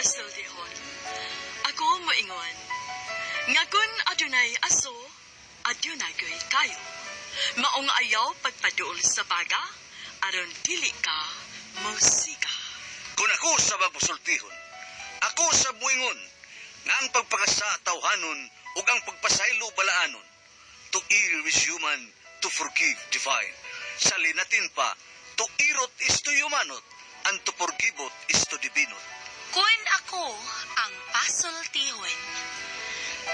Pasultihon, ako moingon, nga kun adunay aso, adunay ko'y kayo. Maong ayaw pagpaduol sa baga, aron dili ka musika. Kung ako sa magmusultihon, ako sa muingon, nga ang pagpakasa tawhanon ug ang pagpasaylo balaanon. To err is human, to forgive divine. Sa linatin pa, to irot is to humanot, and to forgiveot is to divinot. Kun ako ang pasultihon.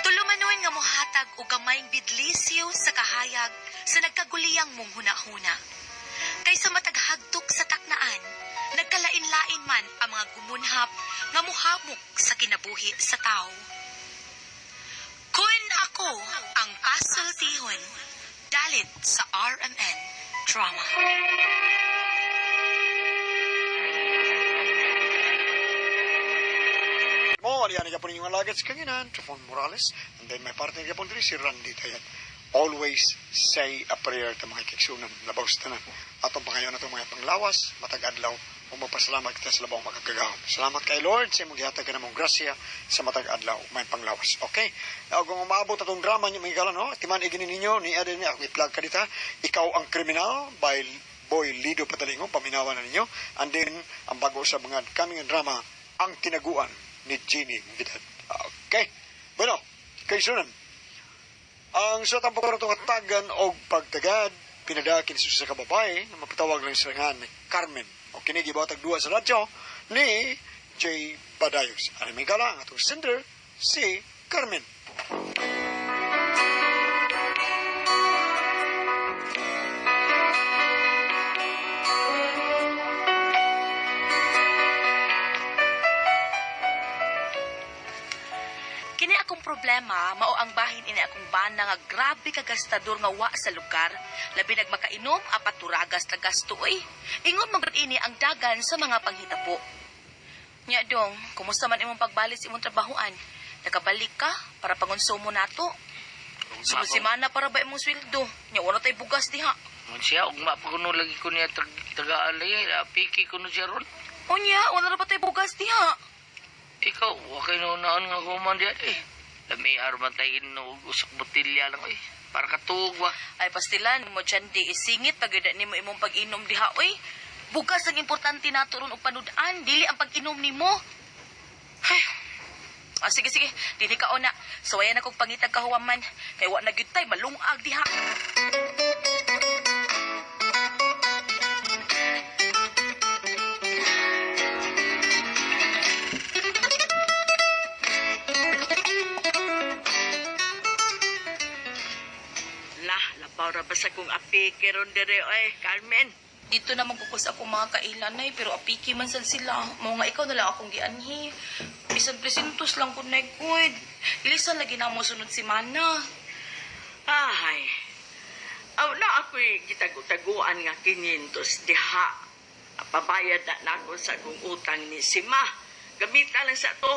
Tulumanon nga mohatag og gamayng bidlisyo sa kahayag sa nagkaguliyang mong hunahuna. Kay sa matag hagtok sa taknaan, nagkalain-lain man ang mga gumunhap nga muhamok sa kinabuhi sa tao. Kun ako ang pasultihon, dalit sa RMN Drama. Mo, ariyan ni gapon inyong alagad sa kanginan, Trufon Morales, and then may partner gapon diri si Randy Tayat. Always say a prayer ta mga kiksunan, labaw sa tanan. Atong pangayon atong mga panglawas, matag adlaw, ug magpasalamat kita sa labawng makagagahom. Salamat kay Lord sa imong gihatag kanamong grasya sa matag adlaw, may panglawas. Okay? Now, kung umaabot atong drama niyo mga higala, no? Timan igini ninyo ni Eden, ako i-plug ka dita. Ikaw ang Kriminal by Boy Lido Patalingo, paminawan na ninyo. And then, ang bago sa mga coming drama, Ang Tinaguan ni Jeannie Vidal. Okay. Bueno, kay sunan. Ang suot ang pagkaroon tagan og pagtagad, pinadakin sa ka babae na mapatawag lang sa nga ni Carmen. O kini gibatag duwa sa radyo ni Jay Badayos. Ano may gala ang atong sender, si Carmen. Kini akong problema, mao ang bahin ini akong bana nga grabe ka gastador nga wa sa lugar. Labi nagmakainom, apat turagas na gasto oy. Ingon man gud ini ang dagan sa mga panghitabo. Nya dong, kumusta man imong pagbalik sa imong trabahoan? Nakabalik ka para pangonsumo nato. Sunod semana para ba imong sweldo? Nya wala tay bugas diha. Mun siya, ugma pa kuno lagi ko niya tagaan lagi. Piki kuno siya ron. Unya, wala na ba tay bugas diha? Ikaw, wakay na unaan nga human diya eh. Lami arman tayo inog usak botilya lang eh. Para katuog ba? Ay pastilan mo di isingit pag nimo imong pag-inom diha oy. Bugas ang importante nato ron og panud-an, dili ang pag-inom nimo. Ay. Ah, sige sige, dili ka una. Suwayan akong pangitag kahuwaman. Kay wa na gyud tay malungag diha. Lah, labaw ra ba sa kong apike ron dire oy, Carmen. Dito na magkukos ako mga kailan nay, pero apiki man sad sila. Mao nga ikaw na lang akong gianhi. Bisan presintos lang kun nay good. Ilisan lagi na mo sunod semana. Ay. Aw na ako'y gitagu-taguan nga 500 diha. Pabayad na nako sa akong utang ni Sima. Gamita lang sa to.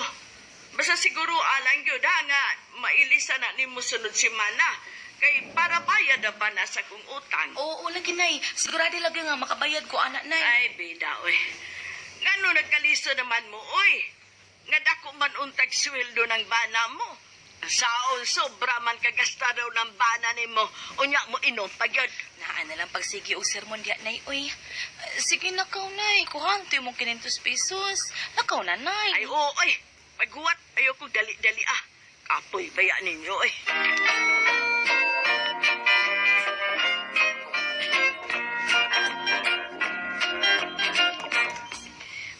Basta siguro alang gyud ha nga mailisa na nimo sunod semana. Kay para bayad na ba na sa akong utang? Oo, lagi nay. Sigurado lagi nga makabayad ko anak nay. Ay, bida, oy. Ngano nagkaliso naman mo, oy? Nga dako man untag sweldo ng bana mo. Saon, sobra man kagasta daw ng bana nimo. Unya mo inom pa gyud. Naa na lang pagsigi og sermon diya nay oy. Sige nakaw nay, kuhan to imong 500 pesos. Nakaw na nay. Ay, oo, oy. Paghuwat, ayoko dali-dali ah. Kapoy baya ninyo, oy.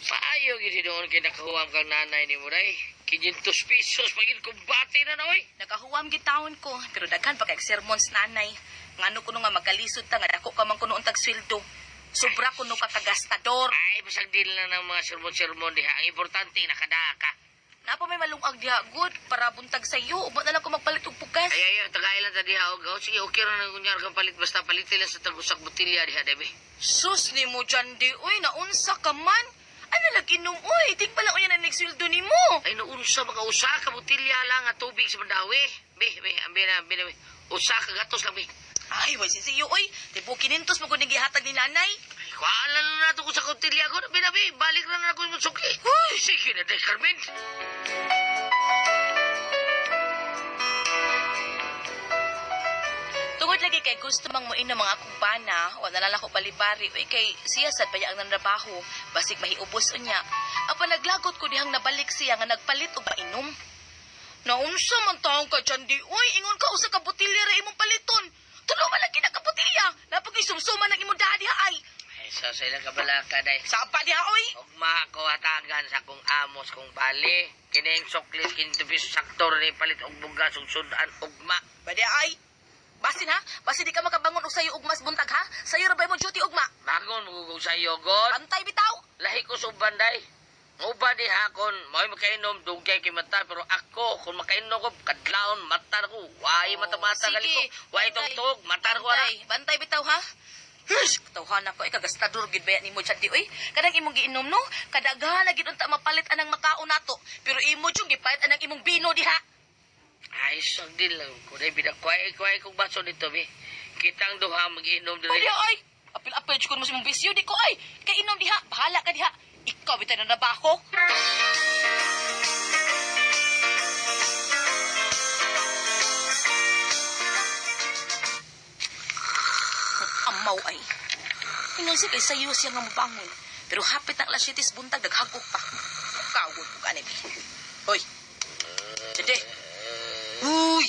Paayo gid doon kay nakahuwam kang nanay ni Muray. 500 pesos pagin kumbate na na oy. Nakahuwam gitawon ko, pero daghan pa kay sermons nanay. Ngano kuno nga magkalisod ta nga dako ka man kuno untag sweldo. Sobra kuno ka kagastador. Ay, basag dili na ng mga sermon-sermon diha. Ang importante, nakadaa ka. Napa may malungag diha good para buntag sa iyo. Uban na lang ko magpalit og bugas. Ay, ay, ay, tagay lang ta diha. Og, oh, sige, okay ra na kunyar kang palit. Basta palit lang sa tagusak botilya diha, debe. Sus ni mo dyan di oy, naunsa ka man. Ano lang inom oy, tig pala unya na next sweldo nimo. Ay, naunsa, maka usa ka botilya lang at tubig sa Mandawi. Be, be, ambi na, ambi na, be. Usa ka gatos lang, be. Ay, way siyo oy. Tibo kinintos mo kuning gihatag ni nanay. Ay, kuhaan lang na nato ko sa botilya ko. Be, na, be, balik na na ako yung suki. Uy, sige na day, Carmen. Tungod lagi kay gusto mang moinom ang akong bana, wala na lang ako balibari, uy kay siya sad baya ang nanrabaho, basig mahiubos unya. Apan naglagot ko dihang nabalik siya nga nagpalit og mainom. Naunsa man taong ka dyan di, uy, ingon ka usa ka botilya ra imong paliton. Tulo man lagi na ka botilya, napag-isumsuman ang imong daha diha ay. Ay, so sa ilang kabalaka day. Sapa diha oy. Ugma ko hatagan sa akong amos kong bali. Kining suklis, kining tubis, saktor ni palit og bugas ug sudan ugma. Ba diha ay. Basin ha, basin di ka makabangon og sayo ugmas buntag ha. Sayo ra ba imong duty ugma? Bangon mo sa iyo, God. Pantay bitaw. Lahi ko sa uban day. Uban di hakon, mao'y makainom, dugay kay mata. Pero ako, kung makainom ko, kadlawon, mata na ko. Waay mata-mata Oh, gali sige. ko. Waay Bantay. tugtog, mata na ko ara. Bantay, bantay bitaw ha. Hush, katawhan ako, ikagastador gid ba nimo chat di oy. Kanang imong giinom no, kadaghan na gid unta mapalit anang makaon nato. Pero imo jung gipalit anang imong bino diha. Ay, sag din lang ko. Day, bida, kuhay, kuhay kong baso dito, bi. Kitang duha mag-inom O diri. diha oy. Apil-apil jud ko mo sa imong bisyo di ko ay. Kay inom diha, bahala ka diha. Ikaw bitaw na nabako. Amaw ay. Ingon siya kay sayo siya nga mobangon. Pero hapit ang alas 7 buntag naghagok pa. Kawon ko gani. Hoy. Dede. Uy!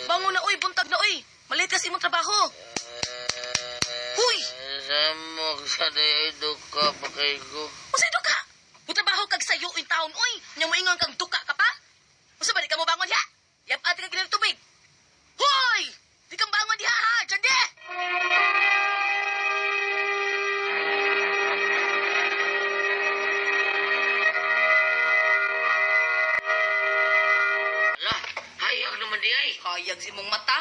Bangon na oy, buntag na oy. Malit kasi imong trabaho. Huy! Samok sa day, duka, pakay ko. Unsay duka? Mutrabaho kag sayo in taon oy. Nya moingon kag duka ka pa? Unsa ba di ka mo bangon diha? Yap ati ka gilang tubig. Hoy! Di ka bangon diha ha, Jande! Ala, hayag naman di ay. Hayag si imong mata.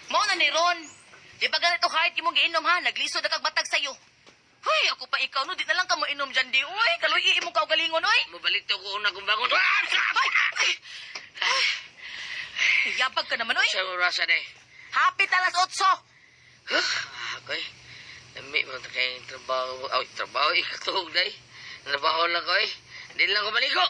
Mao na ni Ron. Di ba ganito kahit imong giinom ha, naglisod na kag batag sayo. Hoy, ako pa ikaw no, di na lang ka mo inom dyan di. Uy, kaloy imong kaugalingon oy. Mabalik to ko una kong bangon. Ah! Ay! Ay! Ay! Yabag ka naman oy. Sa orasa day. Hapit alas 8. Huh? Ako'y, lami mo na kayong trabaho. Ay, trabaho, ikatuog day. Trabaho lang ko eh. Hindi lang ko maligo.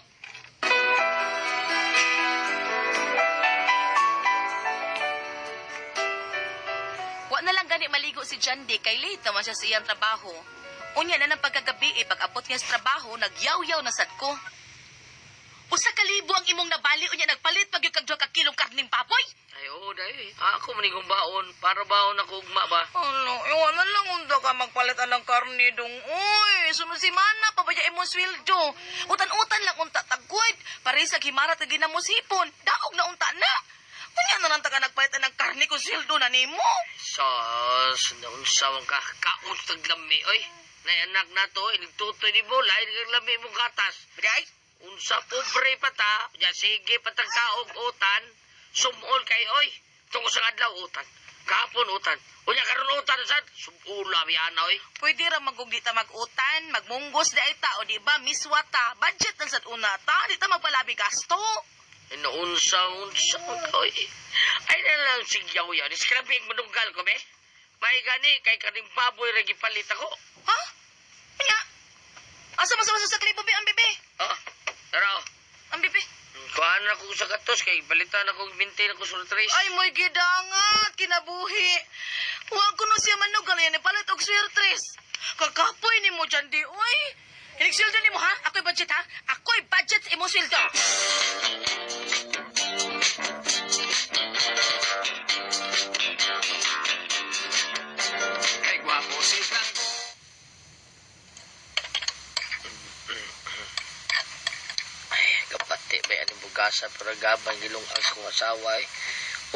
Wa na lang gani maligo si Jandy kay late naman siya sa iyang trabaho. Unya na ng pagkagabi eh, pag-abot niya sa trabaho, nagyaw-yaw na sad ko. Usa ka libo ang imong nabali unya nagpalit pag yung kag duha ka kilong karning baboy. Ay, oo, day. Ako maning baon. Para baon ako ugma ba? Ano, iwan na lang unta ka magpalit ng karne dong. Uy, sunod si mana, pabaya imong sweldo. Utan-utan lang unta tagwid. Pares sa himarat na ginamos hipon. Daog na unta na. Unya na lang ta ka nagpalit ng karne kung sweldo na nimo. Sos, naunsa man ka. Kaon tag lami, oy. Nay anak na to, inigtutoy ni mo, lain kang lami mong gatas. Biday? Unsa pobre pa ta, ya sige patag kaog utan, sumol kay oy. Tungo sa adlaw utan. Kahapon utan. Unya karon utan sad, sumula biyana oy. Pwede ra magugdi ta mag-utan, magmunggos di ay ta, o di ba, miswa ta, budget lang sa una ta, di ta magpalabi gasto. Naunsa unsa man ka, oy. Ay na lang sigyaw yan. Iskrabing manunggal ko be. May gani kay kaning baboy ra gipalit ako. Ha? Nga? Asa man sa klibo be ang bebe? Oh, tara. Oh. Ang bebe? Kuhaan na ko sa katos kay palitan ako 20 na ko sa tres. Ay, mo'y gidangat, kinabuhi. Huwag ko no siya manugal yan, palit og swertres. Kakapoy ni mo dyan di, uy. Inig sweldo ni mo, ha? Ako'y budget, ha? Ako'y budget sa imong sweldo. Kay gwapo si Franco. Ay, kapati ba yan ang bugasa pero gabang gilong ang kong asawa eh.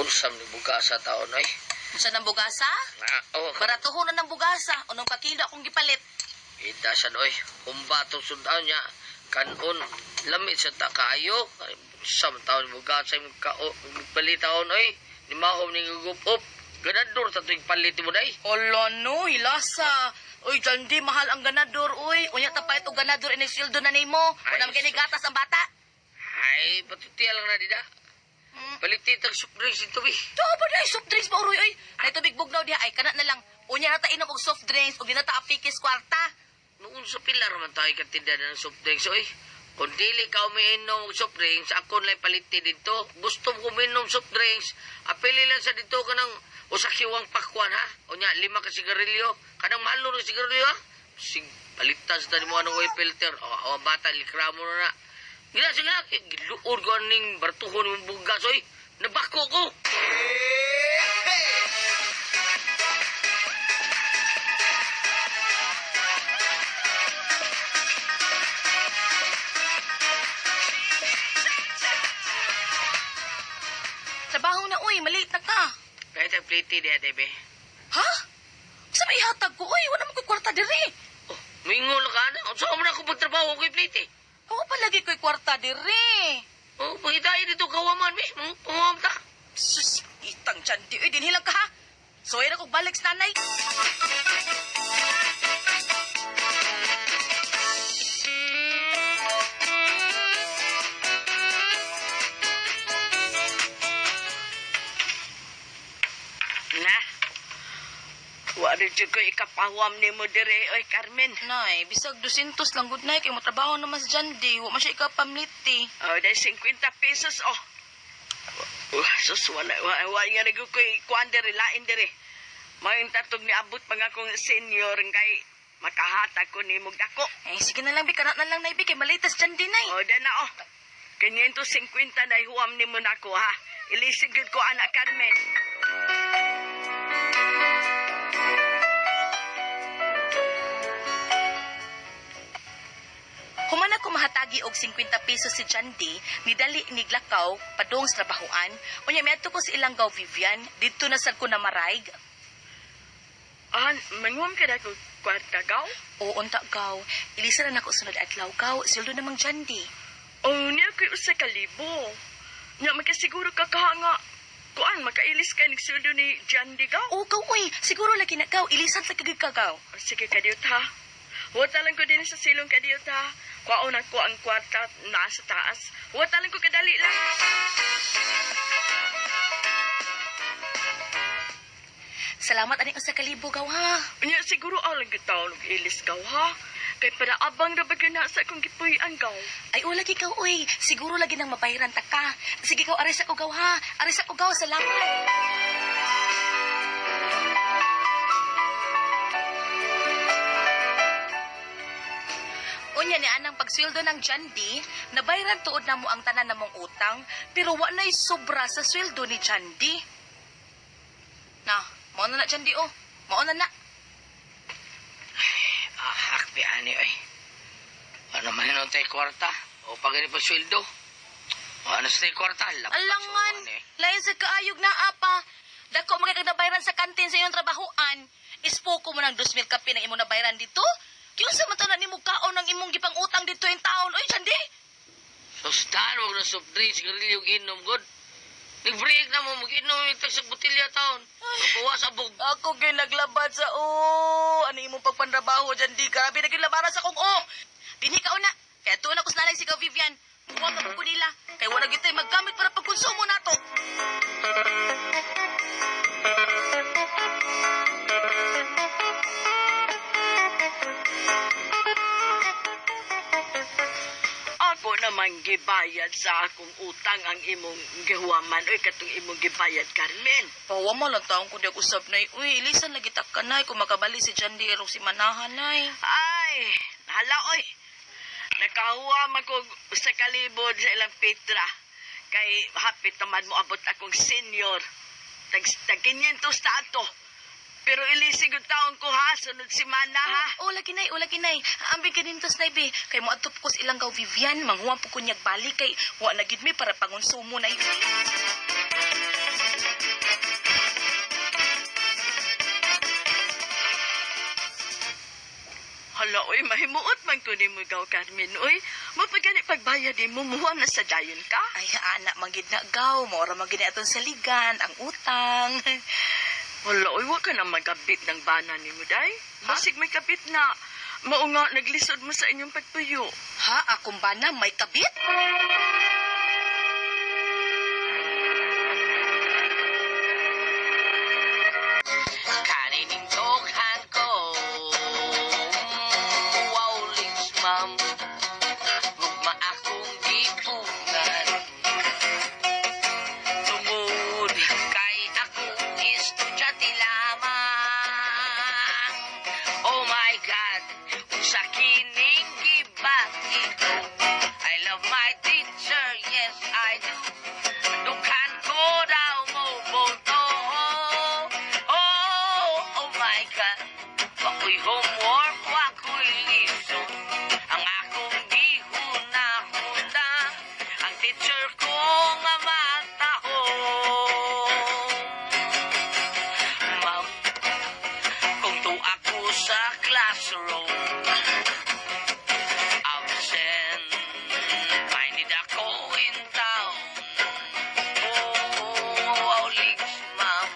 Unsam ni bugasa taon ay. Unsa nang bugasa? Na, oh, Baratuhon na ng bugasa. Unong kakilo akong gipalit. Idasan oy, humba tong sudan niya. Kanon, lamit sa ta kaayo. Ay, unsam taon ni bugasa yung kao, palitaon oy. Ni mahom ni gugup-up. Ganador sa tuwing palit mo day. Olo no, hilasa. Uy, dyan di, mahal ang ganador, uy. Unya tapait og ganador inig sweldo na nimo. Wala Ay, man gatas ang bata. Ay, patutiya lang na dida. Palitit ang soft drinks ito eh. Tuo ba na soft drinks ba uroy oy? Nay tubig bugnaw diha ay kana na lang. Unya na ta inom og soft drinks ug di na ta apikis kwarta. Noon sa pilar man tayo katinda ng soft drinks, oy. Kung dili ka umiinom og soft drinks, ako na paliti dito. Gusto mo umiinom soft drinks, apili lang sa dito ka ng usa kiwang pakwan, ha? O nya, 5 ka sigarilyo. Kanang mahalo ng sigarilyo, ha? Sig, palitan sa tani mo anong way filter. O, o bata, likra mo na na. Gila, sige na, giluod ko aning bartuhon mong bugas, oy. Nabako ko. Trabaho na, uy. Maliit na ka. Kahit ang plate diha, Debe. Ha? Sa may ihatag ko, uy. Wala mo ko'y kwarta diri. Oh, mingon ka na. Unsa man ako pagtrabaho ko'y plate. Oo, palagi ko'y kwarta diri. Oh, pangitayo dito kawaman, mi. Pangawam ta. Sus, itang dyan di. Uy, dinhilang ka ha. So, ayun ako balik sa nanay. Na. Wa rin jud ko ikapawam nimo dire oy Carmen. Nay, bisag 200 lang gud nay kay mo trabaho naman sa Jandi, wa man siya ikapamlit eh. Oh, dahil 50 pesos oh. Oh, sus wala wa, wa nga nag ko'y kuan dire lain dire. Mayong tatog ni abot pa nga akong senior kay makahatag ko nimo dako. Eh, sige na lang, bi, kanat na lang, nay, bi, kay malitas Jandi, nay. Oh, na oh. 550 na huwam nimo nako ha. Ilisig gyud ko anak Carmen. Human ako mahatagi og 50 pesos si Jandi, nidali niglakaw padung sa trabahoan. Unya miadto ko sa ilang gaw Vivian, didto na sad ko na maraig. Ah, manguam ka na ko kwarta gaw? Oo, unta gaw. Ilisa na nako sunod adlaw gaw, sweldo namang Jandi. Oh, niya ko'y 1,000. Nya makasiguro ka kaha nga. Kuan, makailis ka nagsuldo ni Jandi gaw. Oo, gaw, uy, siguro lagi na gaw, ilisan sa kagig ka gaw. Oh, sige kadiyot ha. Huwag lang ko din sa silong kadiyot ha. Kuwaon ako ang kwarta nasa taas. Huwag lang ko kadali lang. Salamat ani 1,000 gaw ha. Nya siguro alang gitaw og ilis gaw ha. Kay para abang ra ba gyud na sa akong gipuy-an gaw. Ay, o lagi gaw, uy. Siguro lagi nang mabayaran ta ka. Sige gaw, aris ako gaw ha. Aris ako gaw, salamat. Unya ni anang pagsweldo ng Jandi, nabayaran tuod na mo ang tanan namong utang, pero wa na'y sobra sa sweldo ni Jandi. Na, mao na na Jandi oh. Mao na na. Ahak, pi ani, oy. Ano man yun tayo kwarta? O pag ganit pa sweldo? O ano sa tayo kwarta? Lampas, Alangan, o, ano eh. lain sa kaayog na apa. Dako mga kag nabayaran sa kantin sa inyong trabahoan. Ispoko mo ng 2,000 kape ng imong nabayaran dito. Kaya sa man na nimo kaon ng imong gipang utang dito in taon. Oy, Jandi. Sustan, wag na soft drinks, sigarilyo, ginom, good. Nag-break na mo, mag-inom yung tag sa botilya taon. Mabuwa sa bug. Ako gyud naglabad sa o. Ano imong pagpanrabaho Jandi? Grabe na gyud labaran sa kong o. Dinhi ka una. Kaya tuon ako sa nanay si Ka Vivian. Muwa ka ko nila. Kay wala gyud tay maggamit para pagkonsumo nato. Ako naman gibayad sa akong utang ang imong gihuwaman. Oy, katong imong gibayad, Carmen. Pawa mo lang taong kundi ako usab nay. Uy, ilisan lagi ta kanay kung makabali si Jandi erong si manahan nay. Ay, hala oy. Nakahuwa man ko sa kalibod sa ilang Petra. Kay hapit naman mo abot akong senior. Tag, tag 500 na ato. Pero ilisig yung taon ko ha, sunod si Mana ha. O lagi nay, o lagi nay. Ambing kanintos nay be. Kay mo adto ko sa ilang gaw Vivian, manghuam po kunyag balik kay wa na gid mi para pangonsumo nay. Hala oy, mahimuot man ko nimo gaw Carmen oy. Mapagani pagbayad nimo muhuam na sa dayon ka. Ay ana man gid na gaw, mao ra man gid na atong saligan ang utang. Hala oy, wa ka na magabit ng bana nimo day. Basig may kapit na. Mao nga naglisod mo sa inyong pagpuyo. Ha, akong bana may kabit? Kanining tokhan ko. Wow, lips, ma'am. Gugma teacher, yes I do. Dughan ko daw mo boto. Oh, oh my God. Wako'y homework, wako'y lesson. Ang akong gihuna-huna, ang teacher ko nga matahom. Ma'am, kung tuwa ko sa classroom, absent, minded ako in town. Oh, leaks, ma'am,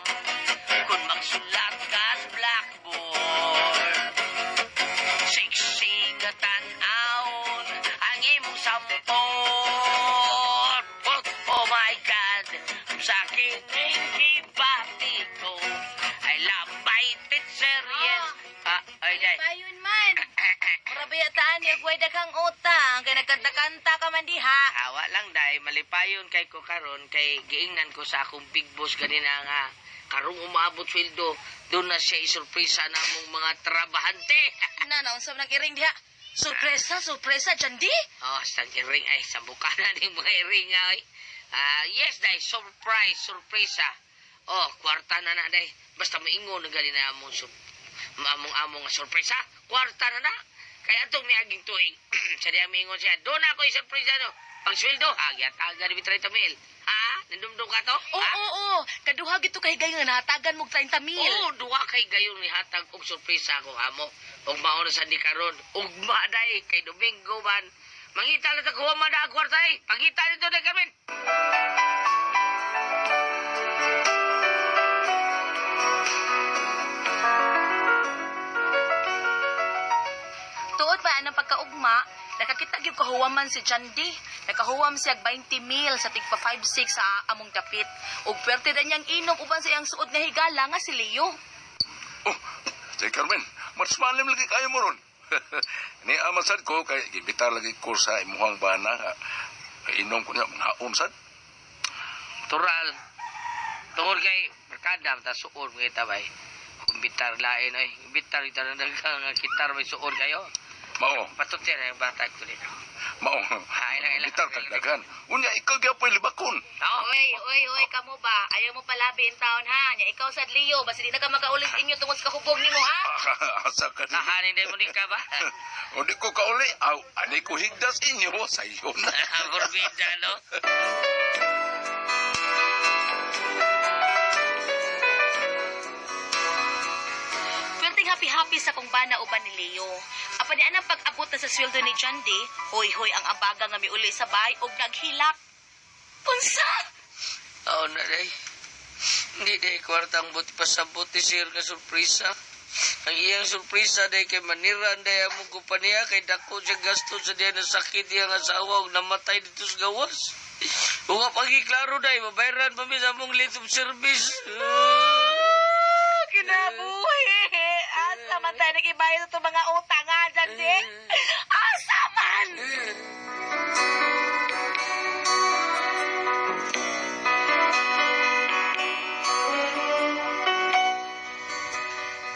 kung magsulat ka sa blackboard, siksik tan-awon ang imong sampot. Oh, oh my God, sa kining gibati ko, I love my teacher, yes. Ah, ay, day. Payon man. Mura taan ni og daghang utang kay nagkanta-kanta ka man diha. Awa lang dahil malipayon kay ko karon kay giingnan ko sa akong big boss ganina nga karong umabot sweldo doon na siya isurpresa na among mga trabahante. Na naunsa man ang iring diha? Sorpresa, sorpresa Jandi. Oh, sang iring ay sambukan na ning mga iring ay. Ah, yes dai, surprise, surpresa. Oh, kwarta na na dai. Basta maingon na gali na among among nga sorpresa. Kwarta na na. Kaya atong miaging tuig sa diya miingon siya, doon ako isurpresa no. Pag sweldo, agyat aga ni 30 mil. Ha? Nindumdum ka to? Oo, Ha? oo, oo. Kaduha gito kay gayon nga nahatagan mo 30 mil. Oo, duha kay gayon ni hatag og sorpresa akong amo. Og mao na sa di karon. Ugma day kay Domingo man. Mangita na ta kuha man na ang kwarta eh. Pangita nito na Carmen. Tuod ba ang pagkaugma, nakakita gyud kahuwaman si Jandi. Nakahuwam siya 20 mil sa tigpa 5-6 sa among dapit. Ug pwerte na niyang inom uban sa iyang suod nga higala nga si Leo. Oh, Jay Carmen, mas malim lagi kayo mo ron. Ni aman sad ko kay gibitar lagi ko sa imuhang bana. Inom ko niya mga sad. Tural. Tungod kay barkada ta suod mga tabay. Kumbitar lain oy. Bitar ito na nga gitar may suod kayo. Mao, Patutin ang bata ko dito. mao. Ha, ilang, ilang. Bitar kag daghan. Unya ikaw gyapon libakon. Oh, Oy, oy, oy, kamo ba? Ayaw mo palabi in taon ha. Nya ikaw sad Leo, basta di na ka makaulit inyo tungod sa kahubog nimo ha. Asa ka din. Kahanin din mo ni ka ba? O di ko kauli. Aw, ani ko higdas inyo sa iyo na. Forbida, no? Perting happy-happy sa kong bana uban ni Leo. Apan ni anang pag-abot na sa sweldo ni Jandi, hoy-hoy ang abaga nga miuli sa bahay og naghilak. Unsa? Oo na, day. Hindi, day, kwartang buti pa sa buti, sir, nga surpresa. Ang iyang surpresa, day, kay maniran, day, among kumpanya, kay dako siya gasto sa diya na sakit iyang asawa, ug namatay dito sa gawas. Ug pagi klaro, day, mabayaran pa mi sa among late of service. Ah, kinabuhi. Asa man tayo nag-ibayad sa itong mga utang nga, Jandi? Asa man?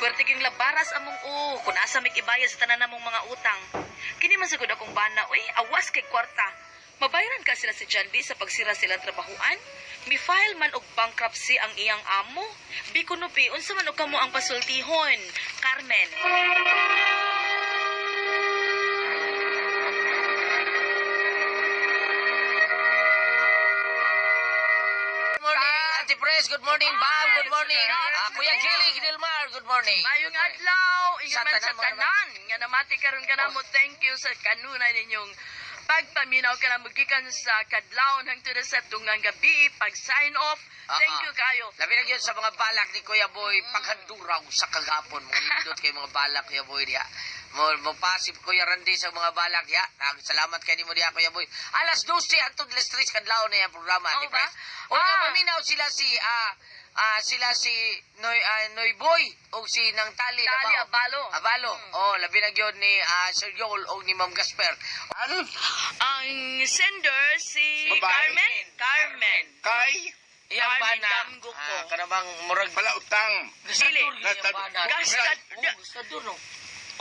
Pwerte king labaras among o kung asa may ibayad sa tanan namong mga utang. Kini man sagud akong bana, uy, awas kay kwarta. Mabayaran ka sila si John B sa pagsira silang trabahuan. Mi-file man og bankruptcy ang iyang amo. Biko no pi, unsa man og kamo ang pasultihon? Carmen. Good morning, Ate Pres. Good morning, Bob. Good morning. Kuya Gilly Gilmar. Good morning. Mayong adlaw, ingon Sa man sa tanan, mga tanan nga namati karon kanamo. Thank you sa kanunay ninyong pagpaminaw kanamo gikan sa kadlawon hangtod sa tungang gabi pag sign off. Thank you kayo. Labi na gyud sa mga balak ni Kuya Boy paghanduraw sa kagapon. Mga nindot kay mga balak Kuya Boy diha. Mo mo pasip Kuya Randy sa mga balak diha. Salamat kay nimo diha Kuya Boy. Alas 12 hantod alas 3 kadlawon na yung programa, Oo Ate ba? Pres. Una maminaw sila si sila si Noy Noy Boy o si Nang Tali Tali Labao. Abalo. Abalo. Oh, labi na gyud ni Sir Joel o ni Ma'am Gasper. Ano? Ang sender si Babae. Carmen. Carmen. Kay Iyang Carmen bana. Damgo ko. Kanabang murag pala utang. Gastador Dili. iyang bana. Gastad- Oh, gastador no.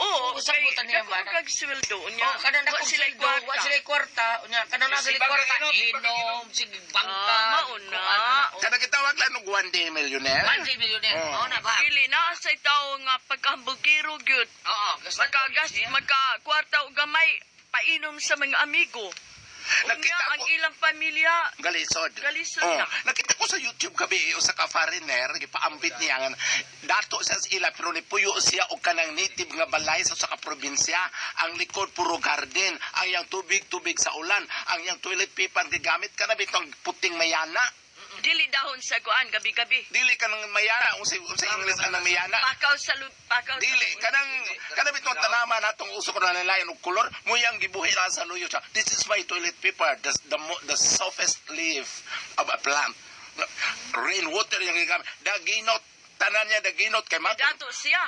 Oo, Oo, sabutan niya dako ba na? kag sweldo niya. Oh, kanang Wa dakong sila sweldo, wa sila kwarta, unya kanang naa sila kwarta, inom, sige bangka. Ah, mauna. Kada gitawag lang og one day millionaire. One day millionaire. Oh. Mao na ba? Dili na sa tawo nga pagkambugiro gyud. Oo, gasta. Makagas magka kwarta og gamay painom sa mga amigo. Unya Nakita ang ko- ilang pamilya. Galisod. Galisod Oh, na. nakita ko sa YouTube gabi usa ka foreigner gipaambit niya nga dato siya sa ila pero nipuyo siya og kanang native nga balay sa usa ka probinsya. Ang likod puro garden, ang iyang tubig tubig sa ulan, ang iyang toilet paper gigamit kana bitong puting mayana. Dili dahon sa kuan gabi-gabi. Dili kanang mayana unsa English anang mayana. Pakaw sa pakaw sa Dili kanang kanang bitong tanaman natong uso ko na nalayan og kolor mo yang gibuhi ra sa luyo siya. This is my toilet paper, the softest leaf of a plant. Rainwater yung gigamit. Daginot tanan niya daginot kay mat. Dato siya.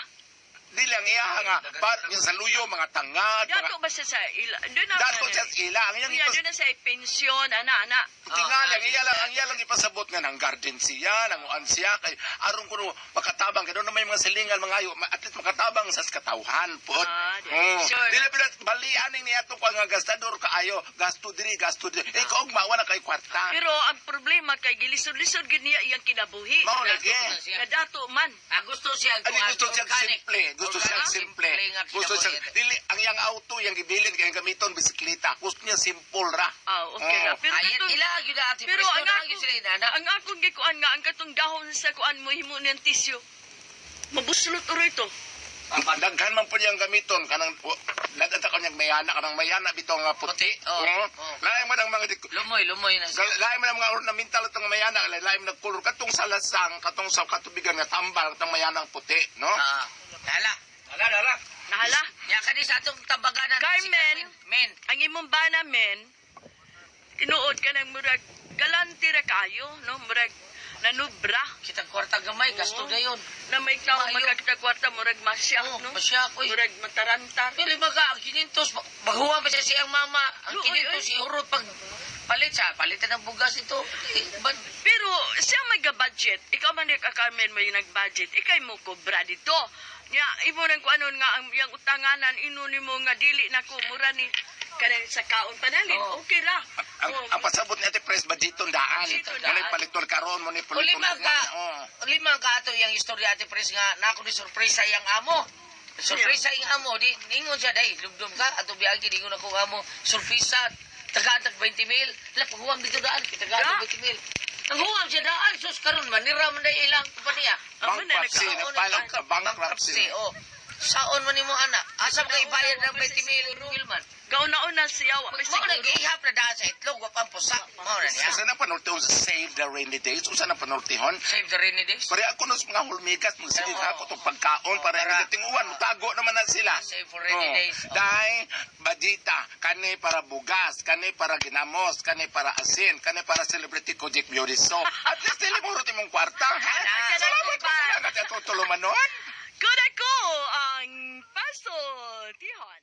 Dili ang iya nga par yung sa luyo mga tangad mga Dato ba siya sa ila? Doon na. dato siya sa ila ang iyang Unya ipas doon na sa pensyon ana ana. tingali ang iya lang ipasabot nga nang garden siya nang uan siya kay aron kuno makatabang kay doon na may mga silingan mga ayo at least makatabang sa katawhan pod. Ah, di. Oh. Sure. Dili pila balian ni ato ko nga gastador kaayo, gasto diri, gasto diri. Eh kaog mawa na kay kwarta. Pero ang problema kay gilisod-lisod gid niya iyang kinabuhi. Mao lagi. Nga dato man. Ah, gusto siya Ani gusto siya simple, gusto siya simple. Gusto siya dili ang iyang auto yang gibilin kay gamiton bisikleta. Gusto niya simple ra. Ah, okay Oh. ra. Pero Ayun, katong- ila gyud ati. pero Pero ang ang ako, sila inana. ang akong gikuan nga ang katong dahon sa kuan mo himo niyang tisyo. Mabuslot uro ito. Daghan man po niyang gamiton kanang naganta ko niyang mayana kanang mayana bitaw nga puti. Puti, oh, Oo. oh. Lain man ang mga Lumoy, lumoy na siya. Lain man ang mga ornamental itong mayana, lain man ang kolor katong sa lasang, katong sa katubigan nga tambal katong mayanang puti, no? Ah, dala. Dala, dala. Nahala. Nya kani sa atong tabaganan si Carmen. Men. Ang imong bana men, tinuod ka ng murag galante ra kayo, no? Murag nanubra Kitang kwarta gamay, gasto Oo. na yun. Na may tao Maayo. magkakita murag masyak, Oo, no? masyak, oy. Murag matarantar. Pero baga, ang 500, maghuwa pa siya siyang mama. Ang Luoy, 500, oy. ihurot pag palit siya, palitan ng bugas ito. Eh, Pero siya mag-budget. Ikaw man ka Carmen mo yung nag-budget. Ikay mo kobra dito. Nya, imo nang kuanon nga ang iyang utanganan inuni mo nga dili na ko mura ni kanang sa kaon panalit. Oo. Okay ra. Ang, Oo. ang pasabot ni Ate Pres, budgeton daan. Budgeton Muna daan. paliton karon mo ni O paliton. lima ka, Oh. lima ka ato yung istorya Ate Pres nga, na ako ni surpresa yung amo. Surpresa yung amo, di, ningon siya, day, lubdom ka, ato biagi, ningon ako amo, surpresa, tagaan tag 20 mil, la, paghuwam dito daan, tagaan tag 20 mil. Ang huwam siya daan, sus karon manira man day ilang kumpanya. Amo na Bankruptcy, nagkaon. nagpile og bankruptcy. oh. Saon man nimo ana? Asa man kay ibayad ng 20 mil Gilman? Gauna-una siya wa pa Mao na siguro. gihap na daan sa itlog, wa pang pusak. Mao na niya. Usa na panultihon sa Save the Rainy Days, usa na panultihon. Save the rainy days. Pare ako nos mga hulmigas, mga sige Oo. hako tong pagkaon para Para- hindi tinguan, mutago naman na sila. Save for rainy Oo. days. Oo. Dahil badita, kani para bugas, kani para ginamos, kani para asin, kani para celebrity Kojik Beauty Soap. At least dili mo rot imong kwarta, ha? Kana. Salamat ko salamat ato tulumanon. Good ako ang paso tihon.